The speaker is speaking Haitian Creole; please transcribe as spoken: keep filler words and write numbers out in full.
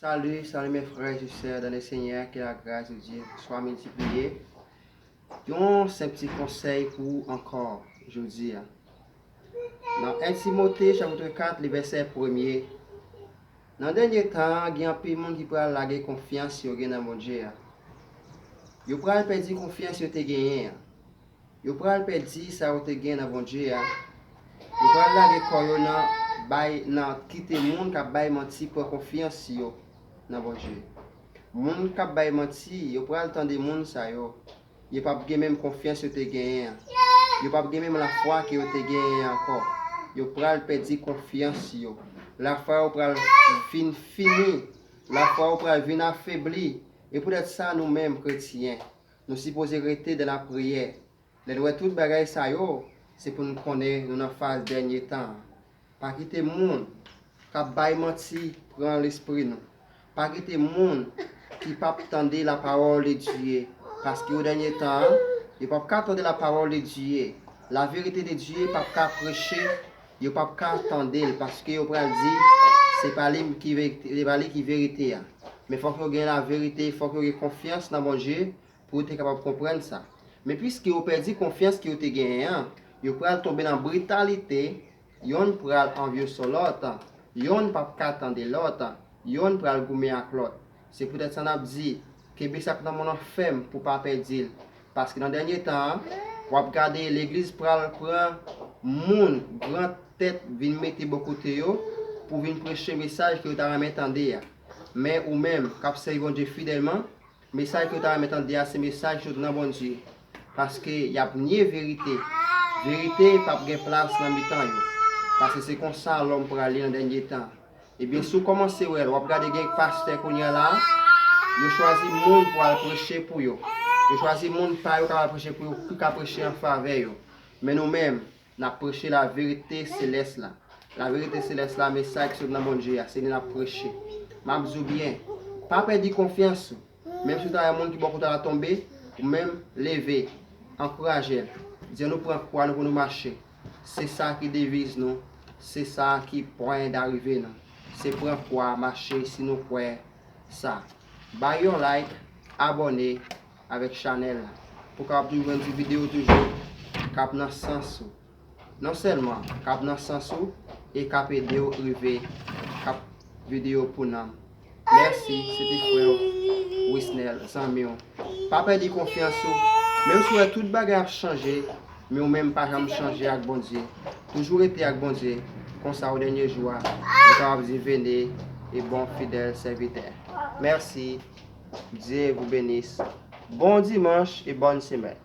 Salut, salut mes frères et sœurs dans le Seigneur, que la grâce de Dieu soit multipliée. Yon senp ti konsèy pou ou ankò jodi a. Nan en Timote chapit kat, li vèsè premye. Nan dènye tan an, gen anpil moun ki pral lage konfyans yo gen nan Bondye a. Yo pral pèdi konfyans yo te genyen an. Yo pral pèdi sa yo te gen nan Bondye a. Yo pral lage kò yo nan bay nan kite moun k ap bay manti pran konfyans yo nan Bondye. Moun k ap bay manti, yo pral tande moun sa yo. Yo p ap gen menm konfyans yo te genyen an. Yo p ap gen menm lafwa ke yo te genyen an ankò. Yo pral pèdi konfyans yo. Lafwa yo pral vin fini. Lafwa yo pral vin afebli. E poutèt sa, nou menm kretyen, nou sipoze rete dan lapriyè. Lè n wè tout bagay sa yo, se pou n konnen nou nan faz dènye tan an. Pa kite moun k ap bay manti pran lespri nou. Pa kite moun ki p ap tande la parole de Dieu. Paske o dènye tan an, yo p ap ka tande la parole de Dieu. La vérité de Dieu p ap ka preche, yo p ap ka tande l, paske yo pral di, se pa li ki verite, se pa li ki verite a. Men fòk yo gen la verite, fòk yo gen konfyans nan Bondye, pou yo te kapab konprann sa. Men piske yo pèdi konfyans ke yo te genyen an, yo pral tonbe nan britalite, yonn pral anvye sou lòt, yonn p ap ka tande lòt, yonn pral goumen ak lòt. Se poutèt sa n ap di, kenbe sa k nan men w lan fèm pou w pa pèdi l. Paske nan dènye tan an, w ap gade legliz pral pran moun, gran tèt vin mete bò kote yo pou vin preche mesaj ke yo ta renmen tande a. Men ou menm k ap sèvi Bondye fidèlman, mesaj ke w ta renmen tande a se mesaj ki sot nan Bondye. Paske y ap nye verite. Verite p ap gen plas nan mitan yo. Paske se konsa lòm prale nan dènye tan. Ebyen, si w kòmanse wè l, w ap gade gen pastè kounye a la, yo chwazi moun pou al preche pou yo. Yo chwazi moun pa yo k ap al preche pou yo, ki ka preche an favè yo. Men nou menm, n ap preche la verite selès la. La verite selès la, mesaj ki sot nan Bondye a, se li n ap preche. M ap di w byen, pa pèdi konfyans ou. Menm si w ta wè moun ki bò kote w la tonbe, ou menm leve, ankouraje l. Di nou pran kwa nou pou nou mache. Se sa ki deviz nou, se sa ki pwen darive nou. Se pran kwa, mache si nou kwè sa. Bay yon like, abòne avèk chanèl la pou w kapab toujou jwenn ti videyo toujou k ap nan sans ou. Non sèlman k ap nan sans ou, e k ap ede w rive k ap videyo pou nanm. Mèsi, se te frè w Wisnel, zanmi w. Pa pèdi konfyans ou, menm si w wè tout bagay ap chanje, men ou menm pa janm chanje ak Bondye. Toujou rete ak Bondye, konsa o dènye jou a, nou kapab di veni e bon fidèl sèvitè. Mèsi, Dieu vous bénisse. Bon dimanche et bonne semaine.